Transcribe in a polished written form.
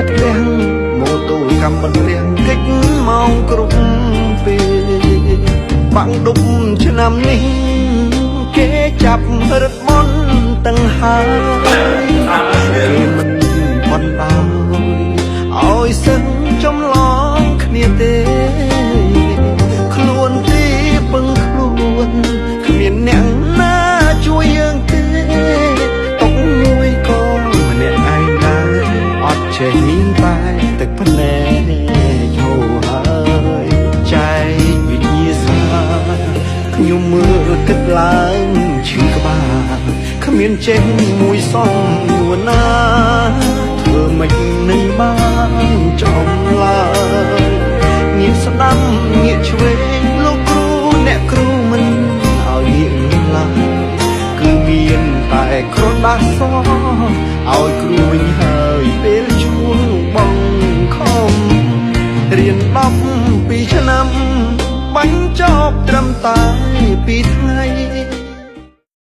ផ្ទះម៉ូតូកម្មបន្ទះកិច្ចម៉ោងគ្រប់ពេលបាំងដប់ឆ្នាំនេះគេចាប់រឹតបនទាំងហើយគេមិនបណ្ដោយឲ្យសឹងចំឡងគ្នាទេ ខ្លួនទីពឹងខ្លួនគ្មានអ្នកណាជួយយើងទេតុកមួយក៏ម្នាក់ឯងដែរអត់ចេះមានតែទឹកភ្នែកហូរហើយចែកវិញ្ញាសាខ្ញុំមើលគិតឡើងឈឺក្បាលគ្មានចេះមួយសំនួរណាធ្វើមិននឹងបានចំឡើយ ងាកស្ដាំងាកឆ្វេងលោកគ្រូអ្នកគ្រូមិនឲ្យងាកឡើយគឺមានតែក្រដាសសឲ្យគ្រូវិញហើយពេលជួងបងខំរៀន12ឆ្នាំបាញ់ចប់ត្រឹមតែ2ថ្ងៃ